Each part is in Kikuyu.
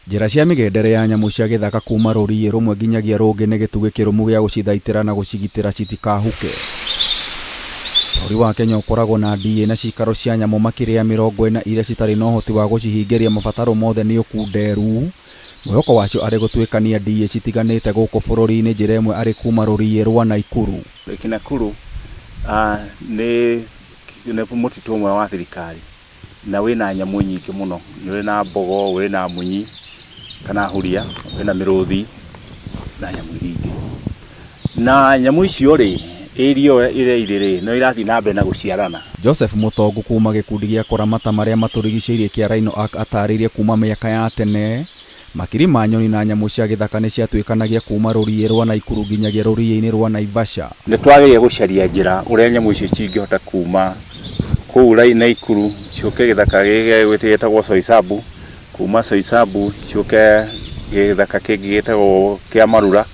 Njĩra cia mĩgendere ya nyamũ cia gĩthaka kuma rũriĩ rũmwe nginyagia rũngĩ nĩ gĩtugĩ kĩrũmu gĩa gũcithaitĩra na gũcigitĩra citikahuke. Bũrũri wa Kenya ũkoragwo na ndiĩ na ciikaro cia nyamũ makĩria ya 40 iria citarĩ na ũhoti wa gũcihingĩria mabataro mothe nĩ ũkunderu. Mwĩhoko wacio arĩ gũtuĩkania ndiĩ citiganĩte gũkũ bũrũri-inĩ njĩra ĩmwe arĩ kuma rũriĩ rwa Naikuru. Lake Nakuru nĩ mũtitũ ũmwe wa thirikari na wĩna nyamũ nyingĩ mũno. Nĩ ũrĩ na mbogo, wĩna munyi kana huria, wĩna mĩrũthi na nyamũ iria ingĩ. Na nyamũ icio rĩ, area ĩyo ĩrĩa irĩ rĩ, no irathiĩ na mbere na gũciarana. Joseph Mũtongu kuma gĩkundi gĩa kũramata marĩa matũrigicĩirie kĩa Rhino Ark atarĩirie kuma mĩaka ya tene makiri ma nyoni na nyamũ cia gĩthaka nĩ ciatuĩkanagia kuma rũriĩ rwa Naikuru nginyagia rũriĩ-inĩ rwa Naivasha. Nĩ twagĩrĩire gũcaria njĩra ũrĩa nyamũ icio cingĩhota kuma kũu Naikuru ciũke gĩthaka gĩkĩ gĩtagwo Soisambu, kuma Soisambu ciũke gĩthaka kĩngĩ gĩtagwo kĩa Marura,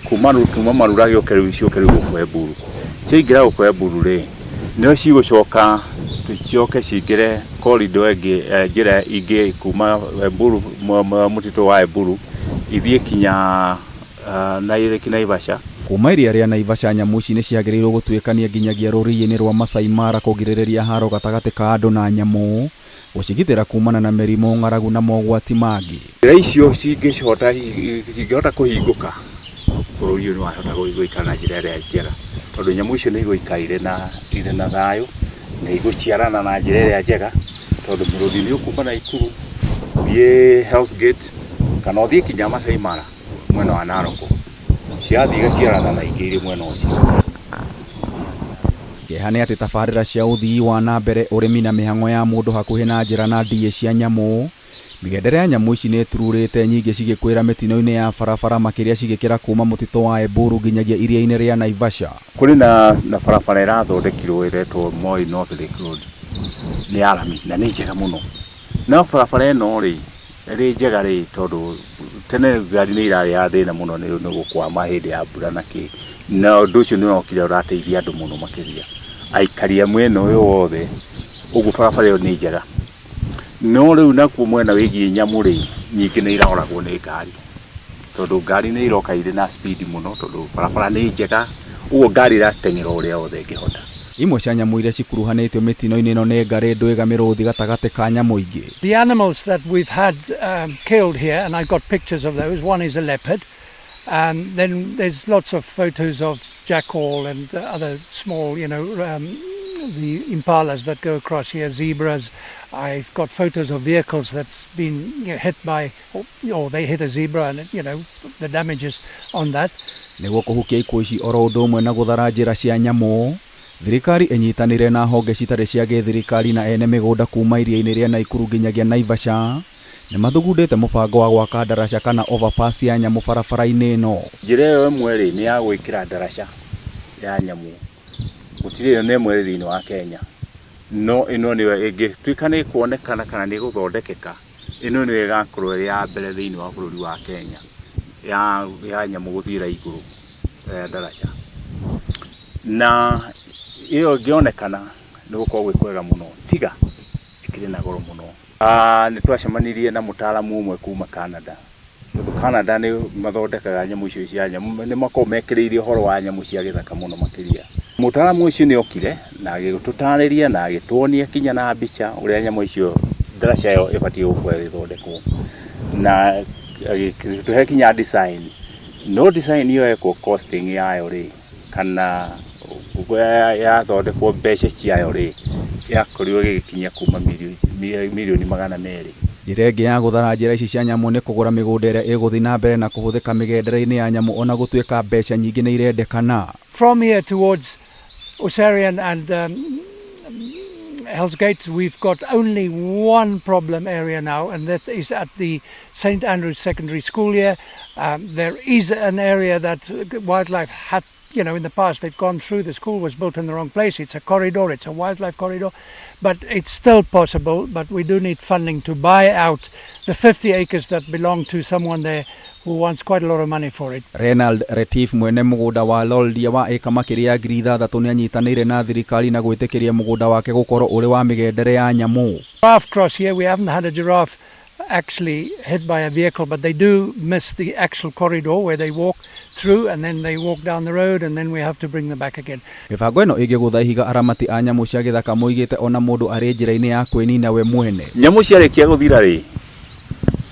kuma Marura gĩũke rĩu ciũke rĩu gũkũ Emburu. Ciaingĩra gũkũ Emburu rĩ, nĩho cigũcoka cicoke cingĩre corridor ĩngĩ, njĩra ĩngĩ kuma Emburu, mũtitũ wa Emburu ithiĩ kinya Lake Naivasha. Kuma iria rĩa Naivasha nyamũ ici nĩ ciagĩrĩirwo gũtuĩkania nginyagia rũriĩ-inĩ rwa Masai Mara kũgirĩrĩria haro gatagatĩ ka andũ na nyamũ, gũcigitĩra kumana na mĩrimũ, ng'aragu na mogwati mangĩ. Njĩra icio cingĩhota kũhingũka, bũrũri ũyũ nĩ wahota gũikara na njĩra ĩrĩa njega, tondũ nyamũ icio nĩ igũikara irĩ na thayũ, na igũciarana na njĩra ĩrĩa njega, tondũ mũrũthi nĩ ũkuma Naikuru ũthiĩ Hell's Gate kana ũthiĩ kinya Masai Mara mwena wa Narok, cirathiĩ igaciarana na ingĩ irĩ mwena ũcio. Kĩeha nĩ atĩ tabarĩra cia ũthii wa na mbere, ũrĩmi na mĩhang'o ya mũndũ hakuhĩ na njĩra na ndiĩ cia nyamũ, mĩgendere ya nyamũ ici nĩ ĩtururĩte, nyingĩ cigĩkuĩra mĩtino-inĩ ya barabara, makĩria cigĩkĩra kuma mũtitũ wa Emburu nginyagia iria-inĩ rĩa Naivasha. Kũrĩ na barabara ĩrathondekirwo ĩretwo Moi North Lake Road, nĩ ya rami na nĩ njega mũno. No barabara ĩno rĩ, ĩrĩ njega rĩ, tondũ tene ngari nĩ irarĩ ya thĩna mũno nĩ gũkwama hĩndĩ ya mbura na kĩ, na ũndũ ũcio nĩ ũrokire ũrateithia andũ mũno makĩria, aikari a mwena ũyũ wothe, ũguo barabara ĩyo nĩ njega. No rĩu nakuo mwena wĩgiĩ nyamũ rĩ, nyingĩ nĩ iroragwo nĩ ngari, tondũ ngari nĩ iroka irĩ na speed mũno, tondũ barabara nĩ njega, ũguo ngari ĩrateng'era ũrĩa wothe ĩngĩhota. Imwe cia nyamũ iria cikuruhanĩtio mĩtino-inĩ ĩno nĩ ngarĩ, ndwiga, mĩrũthi gatagatĩ ka nyamũ ingĩ. The animals that we've had killed here, and I've got pictures of those, one is a leopard. Then there's lots of photos of jackal and other small, the impalas that go across here, zebras. I've got photos of vehicles that's been hit by, or they hit a zebra and the damages on that. Nĩguo kũhukia ikuũ ici oro ũndũ ũmwe na gũthara njĩra cia nyamũ, thirikari ĩnyitanĩire na honge citarĩ cia gĩthirikari na ene mĩgũnda kuma iria-inĩ rĩa Naikuru nginyagia Naivasha nĩ mathugundĩte mũbango wa gwaka ndaraca kana overpass ya nyamũ barabara-inĩ ĩno. Njĩra ĩyo ĩmwe rĩ, nĩ ya gwĩkĩra ndaraca ya nyamũ, gũtirĩ ĩyo nĩ ĩmwe ĩrĩ thĩinĩ wa Kenya, no ĩno nĩyo ĩngĩtuĩka nĩ ĩkuonekana kana nĩ ĩgũthondekeka, ĩno nĩyo ĩgakorwo ĩrĩ ya mbere thĩinĩ wa bũrũri wa Kenya ya nyamũ gũthiĩra igũrũ ndaraca. Na ĩyo ĩngĩonekana nĩ gũkorwo gwĩ kwega mũno, tiga ĩkĩrĩ na goro mũno. Nĩ twacemanirie na mũtaaramu ũmwe kuma Canada, tondũ Canada nĩ mathondekaga nyamũ icio cia nyamũ, nĩ makoragwo mekĩrĩire ũhoro wa nyamũ cia gĩthaka mũno makĩria. Mũtaaramu ũcio nĩ okire na agĩtũtarĩria na agĩtuonia kinya na mbica ũrĩa nyamũ icio ndaraca ĩyo ĩbatiĩ gũkorwo ĩgĩthondekwo, na agĩtũhe kinya design. No design ĩyo yekwo costing yayo rĩ, kana yathondekwo mbeca ciayo rĩ, yakorirwo ĩgĩkinya kuma mirioni 200. Njĩra ĩngĩ ya gũthara njĩra ici cia nyamũ nĩ kũgũra mĩgũnda ĩrĩa ĩgũthiĩ na mbere na kũhũthĩka mĩgendere-inĩ ya nyamũ ona gũtuĩka mbeca nyingĩ nĩ irendekana. From here towards Oserian and Hell's Gate, we've got only one problem area now, and that is at the St. Andrew's Secondary School here. There is an area that wildlife had, in the past they've gone through. The school was built in the wrong place. It's a corridor, it's a wildlife corridor, but it's still possible. But we do need funding to buy out the 50 acres that belong to someone there who wants quite a lot of money for it. Renald Retief mwene mũgũnda wa Loldia wa ĩka makĩria ya 6,000 nĩ anyitanĩire na thirikari na gwĩtĩkĩria mũgũnda wake gũkorwo ũrĩ wa mĩgendere ya nyamũ. Giraffe cross here, we haven't had a giraffe actually hit by a vehicle, but they do miss the actual corridor where they walk through, and then they walk down the road, and then we have to bring them back again. Mĩbango ĩno ĩngĩgũtha ihiga aramati a nyamũ cia gĩthaka moigĩte ona mũndũ arĩ njĩra-inĩ ya kwĩnina we mwene. Nyamũ ciarĩkia gũthira rĩ,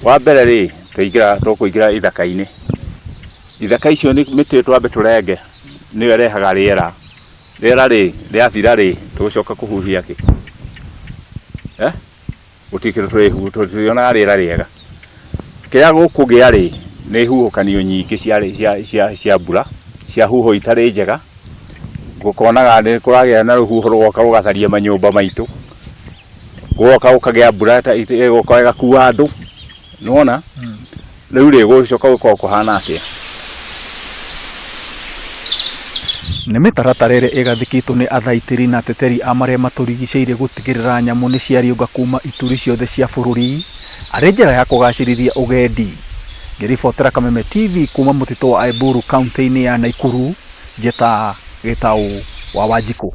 wa mbere rĩ, tũingĩra tũkũingĩra ithaka-inĩ. Ithaka icio nĩ mĩtĩ twambe tũrenge nĩyo ĩrehaga rĩera. Rĩera rĩ, rĩathira rĩ, tũgũcoka kũhuhia kĩ? Eh? Gũtirĩ kĩndũ tũrĩhu tũtirĩonaga rĩera rĩega. Kĩrĩa gũkũgĩa rĩ, nĩ huhũkanio nyingĩ cia, cia, cia, cia mbura, cia huho itarĩ njega, gũkonaga nĩ kũragĩa na rũhuho rũgoka rũgatharia manyũmba maitũ, gũgoka gũkagĩa mbura ĩgoka ĩgakua andũ, nĩwona? Rĩu rĩ, gũgũcoka gũkorwo kũhana atĩa? Nĩ mĩtaratara ĩrĩa ĩgathĩkĩtwo nĩ athaitĩri na ateteri a marĩa matũrigicĩirie gũtigĩrĩra nyamũ nĩ ciariũnga kuma ituri ciothe cia bũrũri arĩ njĩra ya kũgacĩrithia ũgendi. Ngĩribotera Kameme TV kuma mũtitũ wa Eburu kaunti-inĩ ya Naikuru, Njĩta Gĩtaũ wa Wanjikũ.